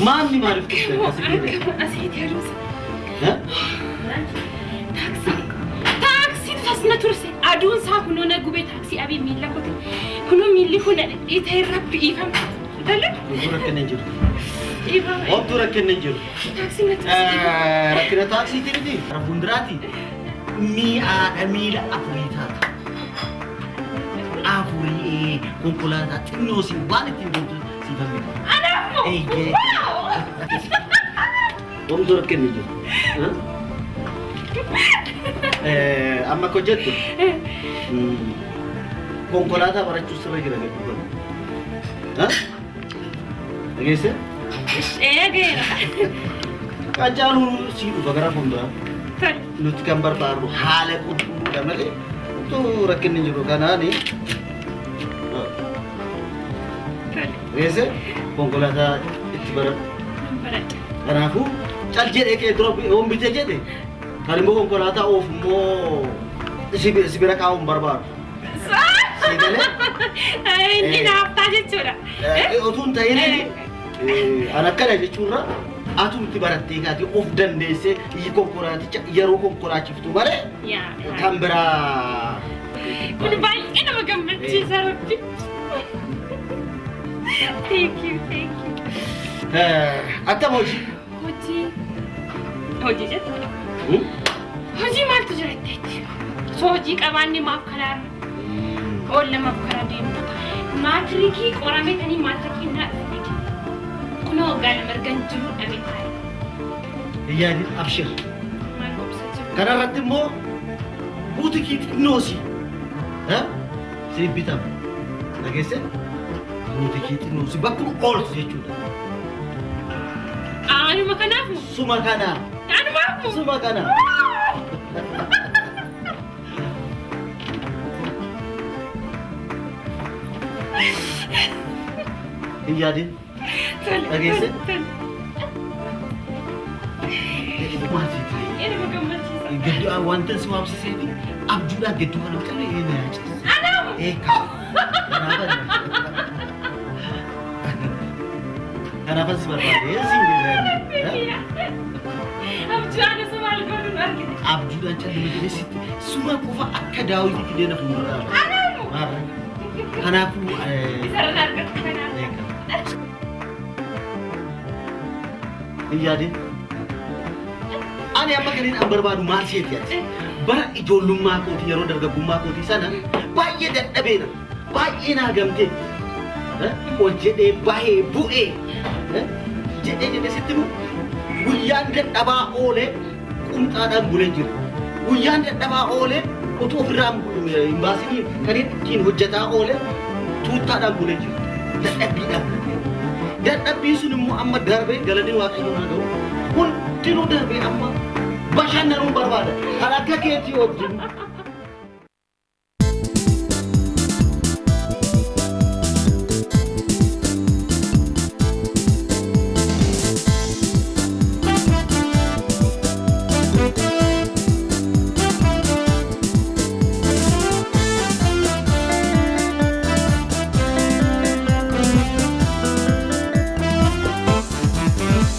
Maanni maaliif turte akkasii? Akkama asiiti aduusa. Eh? Taaksii. Taaksii tas na turse. Aduun isaa kunoo na gubee taaksii abii miilla kote. Kunoo miilli kun na dhidhiitee rabbi dhiifama. Tole. Homtuu rakkinni hin jiru. Dhiifama. Homtuu rakkinni hin jiru. Taaksii na turse. Rakkina taaksiitii miti. Gara fuulduraati mi'aadha miila afurii taata. Afurii konkolaataa xinnoo si waan ittiin deemtu siif hambita. Anaaf moo? Eeyyee. Wow! Homtuu rakkinni hin jiru. Amma akka hojjettu konkolaataa barachuu sirra jira gadi godhu. Dhageessee? Eegeera. Qaccaaluu sii dhufa gara fuulduraa. Tole. Nuti kan barbaadnu haala qulqulluudha malee utuu rakkinni jiru kanaani. Tole. Dhageessee? Konkolaataa itti baradhu. Nan baradha. Kanaafuu cal jedhee kee dura yoon bitee jedhe kan immoo konkolaataa oofu immoo si bira kaa'uu hin barbaadu. Si galee? Inni naaftaa jechuudha. Utuu hin ta'in an akkana jechuurra atumti barattee kaatee of dandeessee konkolaaticha yeroo konkolaachiftu malee Yaa. kan biraa. Kun baay'ee nama gammachiisa rabbi. Thank you, thank you. Akkam hojii? Hojii. Hojii jettu? Hojii maaltu jira jetteetti? Osoo hojii qabaanne maaf karaa oolla maaf karaa deemtu? Maatirikii qoramee tanii maatirikii naa dhufne. Kunoo waggaa lama ergan jiru dhabee taa'e. Yaadin abshir. Maal gobsa jiru? Kanarratti immoo buutikii xinnoosi siif bitama. Dhageesse? Buutikii xinnoosi bakkuma ooltu jechuudha. Anuma kanaaf moo? Suma kana. Anumaaf moo? Suma kana. Hin yaadin. Tole. Dhageesse? Tole. Maatii ta'e. Baay'ee nama gammachiisa. Gidduu wanta si waamsisee fi abjuudhaan gidduu kana callee na yaachisa. Anaaf? Eekaa. Kanaafan si barbaade siin jedhe. Abjuudhaan osoo maal godhuun argite. Abjuudhaan calluma jedhee sitti suma qofa akka daawwitii fidee na fuuldura. Anaaf? Kanaafuu Isarra argattu kanaaf. Eekaa. Hin yaadin. Ani amma kanneen an barbaadu maal seeti ati? Bara ijoollummaa kootii yeroo dargaggummaa kootii sana baay'ee dadhabeera. Baay'ee naa gamtee. Ol jedhee bahee bu'ee jedhee jedhee sitti himu guyyaan dadhabaa oolee qumxaadhaan bulee jira. Guyyaan dadhabaa oolee utuu ofirraa hin baasinii kan ittiin hojjetaa oolee tuuttaadhaan bulee jira. Dadhabbiidhaan. Dadhabbiin sun immoo amma darbee galanni waaqayyoon haa ga'u. Hundinuu darbee amma bashannanuun barbaada. Kan akka keetii wajjin.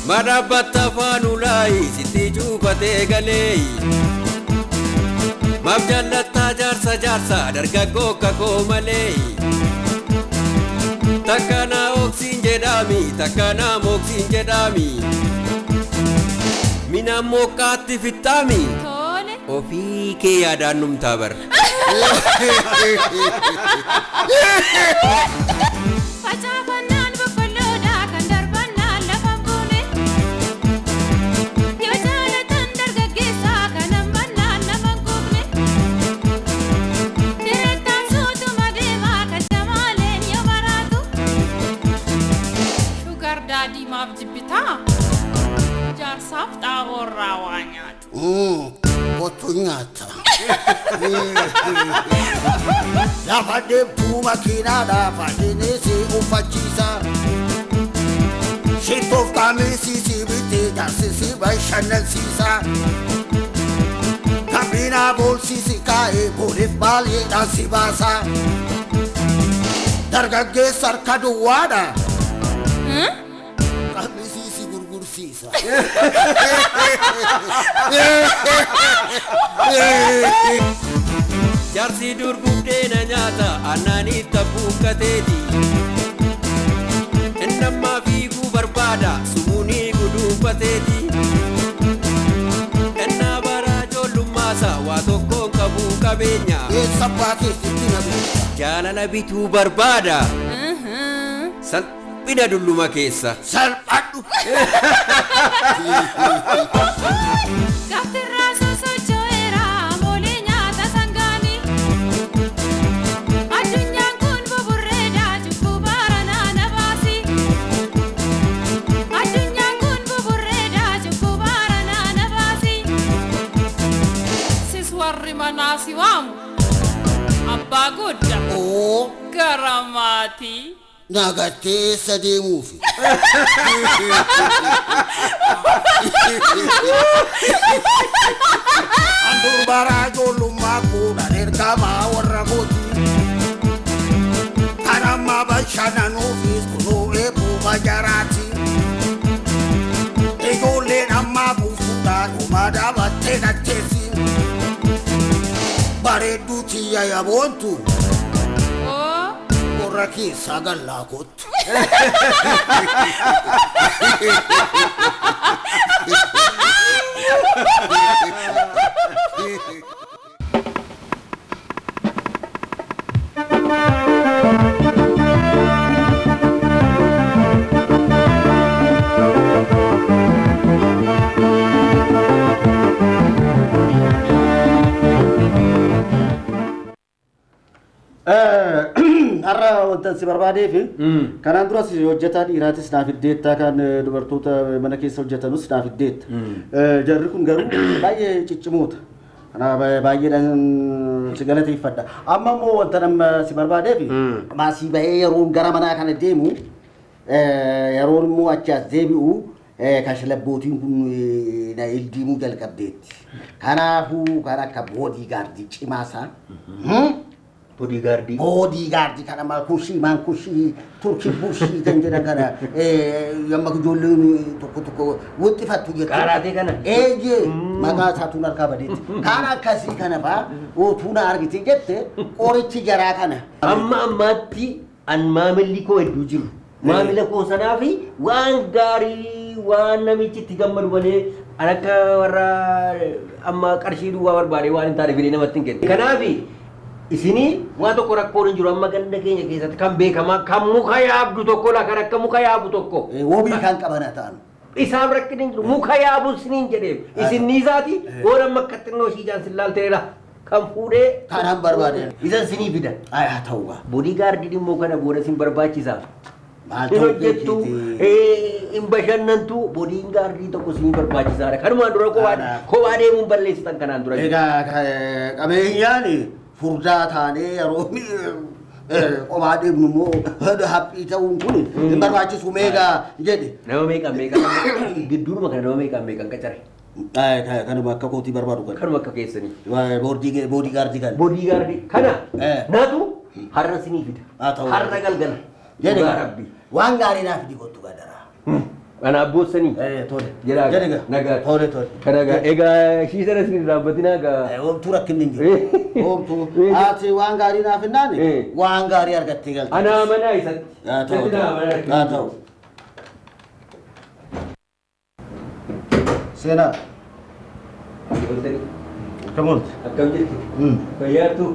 Madabbatta faanulaayi sitti cuufatee galee. Maaf jaallattaa jaarsa jaarsa dargaggoo kakoo malee. Takka naa oksiin jedhaami takka naa moksiin jedhaami. Mina moqqaatti fixxaami. Tole. Ofii kee yaadaan numtaa bar. Facaafannaan boqqolloodha kan darbannaan lafa buune. Yoo jaalatan dargaggeessa kan hammannaan nama hin quufne. Dirattaan suutuma deemaa kan jamaaleen yoo maraatu. Shugar daadii maaf jibbitaa? Jaarsaaf xaaboorraa waa nyaatu. Kottu nyaata. Lafa deemtuu makiinaadha faashinii si uffachiisa. Shittoof qaamisii si bitee jaarsi si bashannansiisa. Kabinaa boolsii si kaa'ee booliif baay'eedhaan si baasa. Dargaggeessa harka duwwaadha. kolfisiisa. Jaarsi dur buddeena nyaata aannaanii tabbuukkateeti. Innammaa fiiguu barbaada sumuunii guduunfateeti. Innaa bara ijoollummaasa waa tokkoon qabuu qabeenya. Eessa abbaa keessatti na beekta? Jaalala bituu barbaada. Salphina dulluma keessa. Salphadhu. Gaaftirraa sosocho'eera moolee nyaata sangaani. Addunyaan kun buburreedha cubbuu baranaa na baasi. Addunyaan kun buburreedha cubbuu baranaa na baasi. Sis warri manaa si waamu abbaa guddaa Oo gara maatii. nagartee eessa deemuufi? Andur bara ijoollummaa kuudhan ergamaa warra kooti. Kan ammaa bashannanuufis kunuu eebbuuma jaraati. Ijoolleen ammaa buufuudhaan dhumaa dhaabattee dhacheessi. Bareedduu tiyya yaboontu Oo. warra keessaa gallaa kottu. Har'a wanta si barbaadeef kanaan duras hojjetaa dhiiraatis naaf iddeetta kan dubartoota mana keessa hojjetanus naaf iddeetta. Jarri kun garuu baay'ee ciccimoota. Kanaaf baay'eedhaan si galateeffadha. Amma immoo wanta nama si barbaadeef maasii bahee yeroon gara manaa kana deemu yeroon immoo achi as deebi'u kashlabbootiin kun na ildiimuu jalqabdeetti. Kanaafuu kan akka boodigaardii cimaa isaa. Boodigaardii. Boodigaardii kan amma kushii maan kushii turkii bushii kan jedhan kana amma ijoolleen tokko tokko wuxxifattu jechuudha. Kaaraatee kana. Eeyyee maqaa isaatuun harkaa badeetti. Kan akkasii kana faa otuu na argite jette qorichi jaraa kana. Amma ammaatti an maamilli koo hedduu jiru. Maamila koo sanaa fi waan gaarii waan namichi itti gammadu malee an akka warra amma qarshii duwwaa barbaade waan hin taane fidee namatti hin kennu. Kanaaf isinii waa tokko rakkoon hin jiru amma ganda keenya keessatti kan beekamaa kan muka yaabdu tokko la kan akka muka yaabu tokko. Wobii kan qaban haa ta'an. Isaan rakkinni hin jiru muka yaabu isiniin jedheef isin niisaati waan amma akka xinnoo ishii ijaan sillaalteera kan fuudhee. Kanaan barbaade. Isan sinii fida. Haa ta'u gaa. Boodigaardiin immoo kana booda isin barbaachisa. Maal Hin ta'uu hojjettu, beekiti? hin bashannantu, boodigaardii tokko isin barbaachisaadha. Kanumaan dura kophaa deemuun balleessitan kanaan dura. Egaa qabeenyaan furdaa taanee yeroo kophaa deemnu immoo haphii ta'uun kun hin barbaachisu meegaa jedhe. Nama meeqaan meeqaan gidduudhuma kana nama meeqaan meeqaan qacare. Kanuma akka kootii barbaadu kana. Kanuma akka keessanii. Boodigaardii kana. Boodigaardii kana naatu har'a isinii fida. Haa ta'u. Har'a galgala. Jedhe Dhugaa Rabbi. waan gaarii naaf fidi kottu gadaraa. Ana abboossanii. Tole. Jedhaa. Jedhe gaa. Nagaa. Tole tole. Kana gaa egaa ishii sana isin dhaabbatinaa gaa. Homtuu rakkinni hin jiru. Homtuu. Ati waan gaarii naaf hin naane waan gaarii argattee galte. Ana amanaa isatti. Haa ta'u. Isatti na amanaa. Haa ta'u. Seenaa. Akkam oolte? Akkam jirtu? Fayyaatu?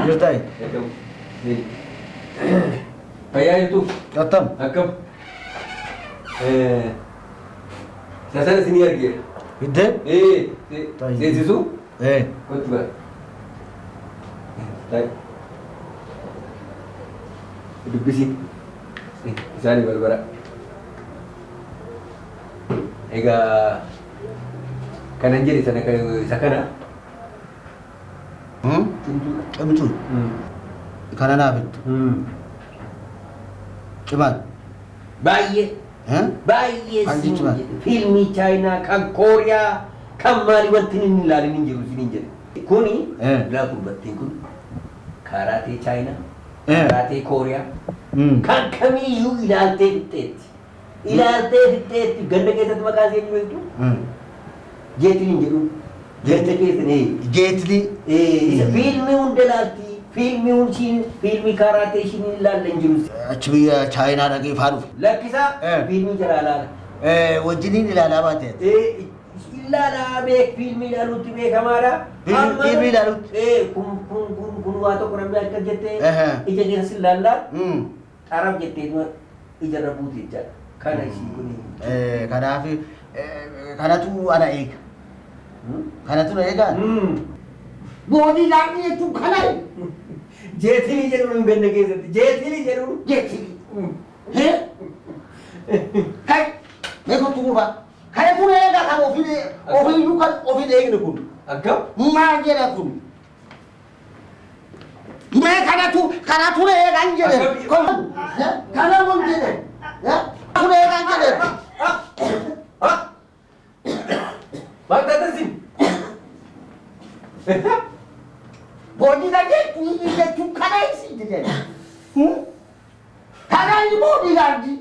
Jirtaa? Akkam. Fayyaa jirtu? Attam. Akkam. Sasana isinii argeera. Hiddee? Seensisuu? Kottu bara. Taa'e. Dubbisi. Isaanii barbara. Egaa kanan jedhe sana isa kana. Cimtuu. Kana naaf hiddu. Cimaan. Baay'ee. Baay'ee Hangi siin cimaan? jedhe. Fiilmii Chaayinaa kan Kooriyaa kan maali wanti inni hin ilaalin hin jiru isiniin jedhe. Kuni laa gurbattiin kun kaaraatee Chaayinaa, kaaraatee Kooriyaa kan kamiyyuu ilaaltee fixxeetti. Ilaaltee fixxeetti ganda keessatti maqaan ishee beektu? Jeetiliin jedhu. Ganda keessatti. Jeetilii. Isa fiilmii hunda ilaalti. Fiilmii hundi fiilmii karaatee ishiin ilaalla hin jiru. Achi biyya Chaayinaa dhaqee faa dhufe. Lakkisaa fiilmii jaraa ilaala. Wajjiniin ilaalaa baate. Ilaalaa beek fiilmii ilaaluutti beekamaadha. Fiilmii ilaaluutti. Kun kun kun kun waa tokko namni akka jettee ija keessa ilaallaa xaraf jettee ijarra buute jechaadha. Kana ishii kun. Kanaaf kanatu ana eega. Kanatu na eegaa? Boodigaardii jechuun kana. Jeetilii jedhuun ganda keessatti. Jeetilii jedhuun. Jeetilii. Kai mee kottu gurbaa. Kana kun eegaa kan ofiiyyuu kan ofiin eegne kun. Akkam? Maal jedha kun? Mee kanatu eegaan jedhe. Kana kun jedhe. Kun eegaan jedhe. Maal taatasi? Boodigaardii jechuun kana isi jedhe. Kana inni boodigaardii.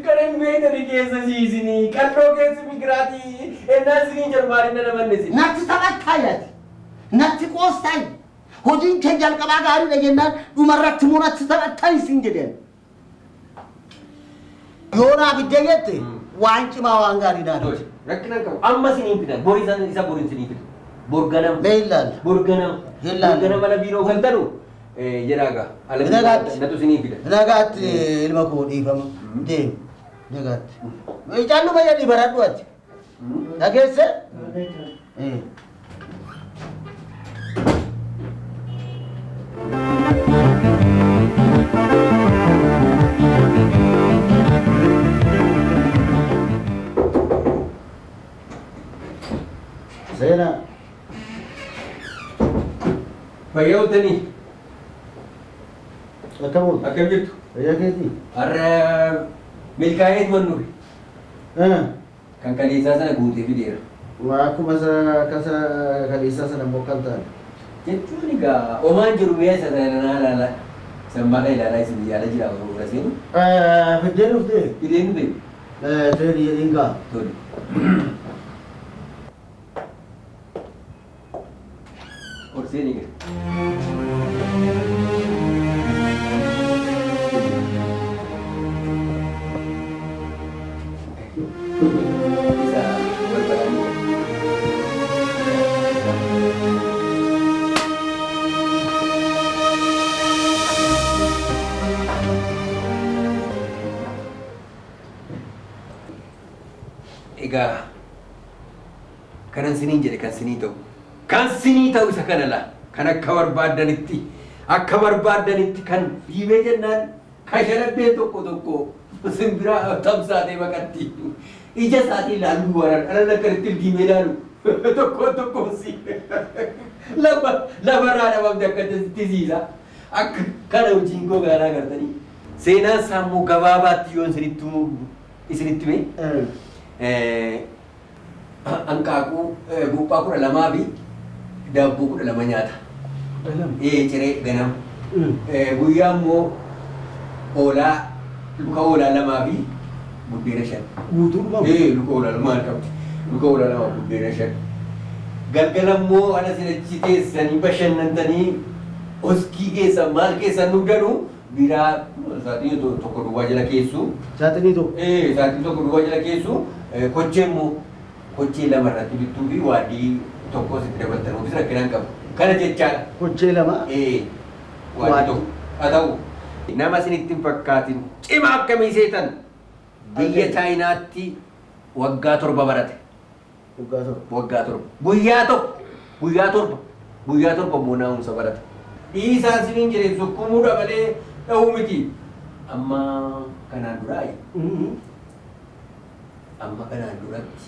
Kanan beekani keessa siisinii qalloo keessa migiraatii ennaa isinii jalmaaliin na namanne. Natti taphattaa yaati. Natti qoostaa. Hojiin kee jalqabaa gaariidha jennaan dhumarratti immoo natti taphattaa isin jedhan. Yoo naaf iddee jette waan cimaa waan gaarii naaf. Rakkina qabu. Amma isiniin fidan. Borii isa boriin isiniin fidu. Borganama. Mee ilaalla. Borganama. Ilaalla. Borganama ala biiroo kan talu jedhaa ala Nagaatti. natu isiniin fida. Nagaatti ilma koo dhiifama. Deemi. Nagaatti. Calluma jedhii baradhu ati. Dhageesse? Seenaa. Fayyaa ooltanii. Akkam ooltu? Akkam jirtu? Fayyaa keetii? Har'a milkaa'eet mannuuf kan kaleessaa sana guutee fideera. Akkuma kasa kaleessaa sana immoo kan ta'an. Jechuun egaa omaan jiru mi'a isa sana naa ilaala. Sammaadha ilaalaa isin yaala jira warra seenu. Fiddee dhuftee? Fidee dhufe. Seeni jedhiin kaa. Tole. Ol seeni egaa. Isa wal baranii. Egaa kanan siniin jedhe kan sinii ta'u. Kan sinii ta'u isa kana laa. Kan akka barbaaddanitti kan dhiibee jennaan kashalabbee tokko tokko simbiraa tamsaatee maqatti. Ija isaatii ilaaluu waran dhala akkanitti diimee ilaalu tokko tokko si lafarraa dhabamte akkatti siisa. Akka kana hojiin koo gaaraa gartanii. Seenaan isaa immoo gabaabaatti yoon isinitti hime. Hanqaaquu buuphaa 12 fi daabboo 12 nyaata. Ciree ganama. Guyyaa immoo hoolaa luka hoolaa 2 fi buddeena 5. Guutuu Luka hoolaa 2 qabdi. Luka hoolaa 2 buddeena 5. Galgala immoo ana sinachi teessanii bashannantanii oskii keessa maal keessa nu biraa saaxinii tokko duwwaa jala keessu. Saaxinii tokko. Saaxinii tokko duwwaa jala keessu kochee immoo kochee 2 irratti bittuu fi waadii tokko sitti dabaltan ofiis rakkinaan qabu. Kana jechaadha. Kochee 2. Waadii tokko. Haa ta'u nama isinitti hin fakkaatin cimaa akkamii seetan biyya Chaayinaatti waggaa 7 barate. Waggaa 7. Waggaa 7. Guyyaa tokko. Guyyaa 7. Guyyaa 7 immoo naa'umsa barate. Dhiisaa isiniin jedhe sukkuumuudha malee dha'uu miti. Amma kanaan duraa amma kanaan duratti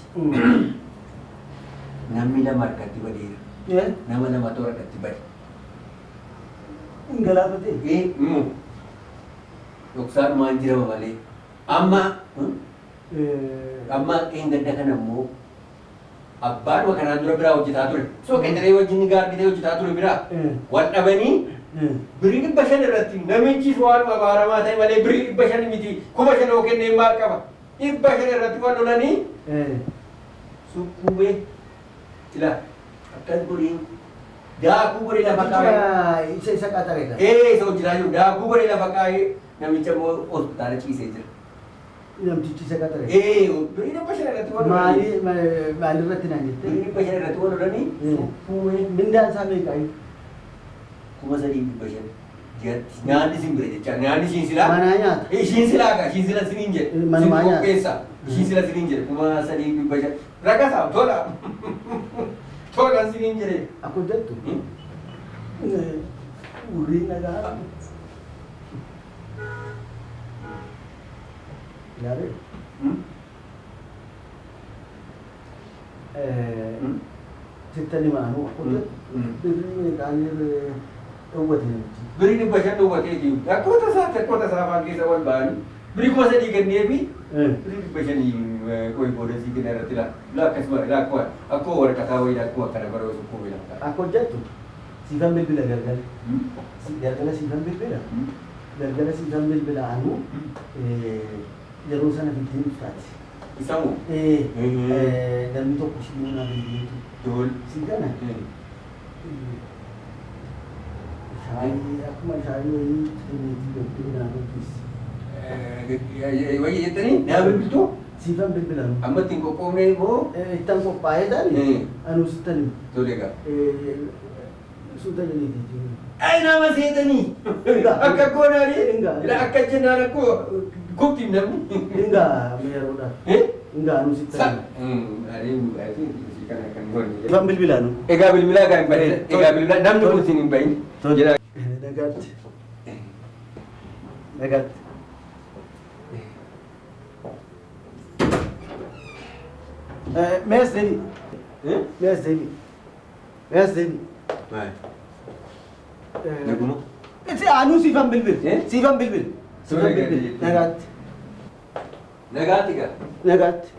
namni 2 harkatti badeera. Nama 2 harkatti bade. Hin galaafatee? Dhoksaan maan jirama malee. Amma amma qeengadda kana immoo abbaan kanaan dura biraa hojjetaa ture. So qeenxaree wajjin gaarditee hojjetaa ture biraa. Wal dhabanii Birrii 500 irratti namichis waan abaaramaa ta'e malee birrii 500 miti 5,000 yoo kennee maal qaba? 500 irratti wal lolanii sukkuumee ila akkas godhee daakuu godhee lafa kaa'ee. Isa qaxare kan. Ee isa hojjetaa jiru daakuu godhee lafa kaa'ee namicha immoo hospitaala ciisee jira. Namtichi isa qaxare. Ee birrii 500 irratti wal lolanii. Maalirratti naan jettee? Birrii 500 irratti wal lolanii sukkuumee. Mindaan isaa meeqa? 3,500 ji'atti. Nyaanni isin bira jecha nyaanni ishiin silaa. Manaa nyaata. Ishiin silaa gaa ishiin sila siniin jedhe. Manumaa nyaata. Qopheessa. Ishiin sila siniin jedhe 3,500. Rakasaa tola. Tola siniin jedhe. Akkuma jettu. Urriin dhagaa. Ilaalee. Sitta limaanuu akkuma jettu. Birrii meeqaan dhowwate namichi. Birrii 500 dhowwatee jiru. Akkoota isaa afaan keessa wal ba'anii. Birrii 3,000 kenneefi birrii 500 qoyi booda sii kenna irratti laa. Laa akkasuma laa akkuma akkuma waraqataa wayii akkuma akkana baroo sukkuumee lafa. Akka hojjettu siifan bilbila galgala. Galgala siifan bilbila. Galgala siifan bilbila anuu yeroo sana fiddeen dhuftaati. Isamu? Namni tokko si muunaa bilbileetu. Tol. Si kana? Shaayii akkuma shaayii wayii kenneetii gaddee naa bilbilsi. Wayii jettanii naa bilbiltuu? Siifan bilbila. Amma ittiin qophoofne moo? Ittaan qophaa'ee taane anuu sittan hima. Tole egaa. Suuta jedheeti jechuudha. Ay nama seetanii! Akka goonaanii! Akka jennaan akkoo gubtiin namni. Ingaa yeroodhaaf. Ingaa anuu sittan hima. Siifan bilbila anuu. Egaa bilbilaa kan hin bahin. Egaa bilbilaa namni kun siin hin bahin. Nagaatti. Nagaatti. Mees deebi. Mees deebi. Mees deebi. Naguma. Anuu siifan bilbil. Siifan bilbil. Siifan bilbil. Nagaatti. Nagaatti gaa. Nagaatti.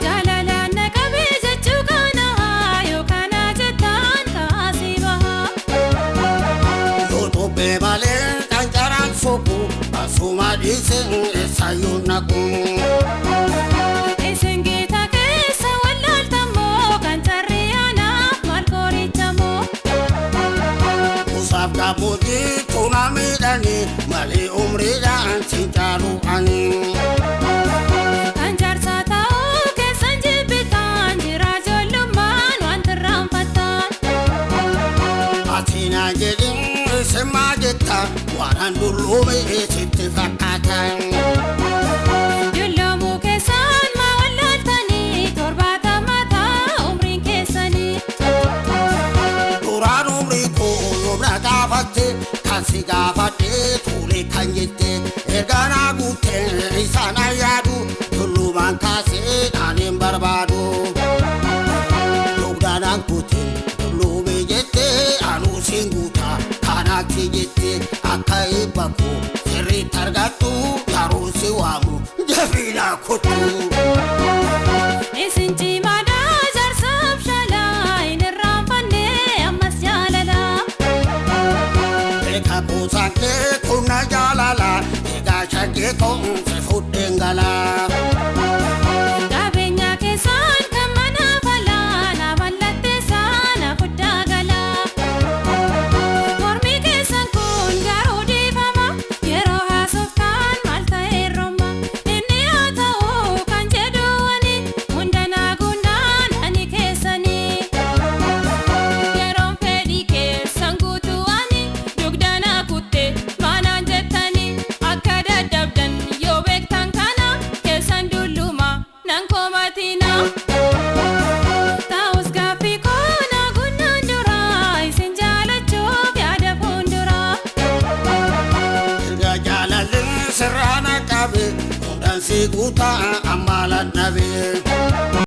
Jaalalaan na qabee jechuu kana yookaan jettaan kaasii baha. Yoo tobbee malee qancaraan soqu asuma dhiisee. Dulloomee sitti fakkaata. Dulloomuu keessan maa wallaaltanii 70 ta'a umriin keessanii. Duraan umrii koo yoomna gaafatte kan si gaafadhe tuule kan jette erga naa guutte isaan ayyaadu tullumaan kaasee naan hin barbaadu. Dugdaanaan kutin tulluumee jette anuu siin guuta kanaatti jette akka eebba koo sirriitti argattu yeroo si waamu jabiinaa kottu. Isin cimaadhaa jaarsaaf shalaa hin irraanfanne ammas jaalalaa. Beeka kuusaan kee kunna jaalala egaa shaggee koomse fudheen galaa. Qabeenya keessan kan mana falaa na mallatteessaa na fudhaa galaa. Mormi keessan kun garuu dhiifama yeroo haasoftaan maal ta'e rooma. Inni haa ta'u kan jedhu ani hunda naa guunnaan ani keessanii. Yeroon fedhii keessan guutuu ani dugda naa kutte maanaan jettanii akka dadhabdan yoo beektan kana keessan dulluma nan komatina. Ta'us gaaffii koo naa guunnaan dura isin jaalachuuf yaada fuuldura. Erga jaalalli sirraana qabe hundaan si guutaa amma ladhabe.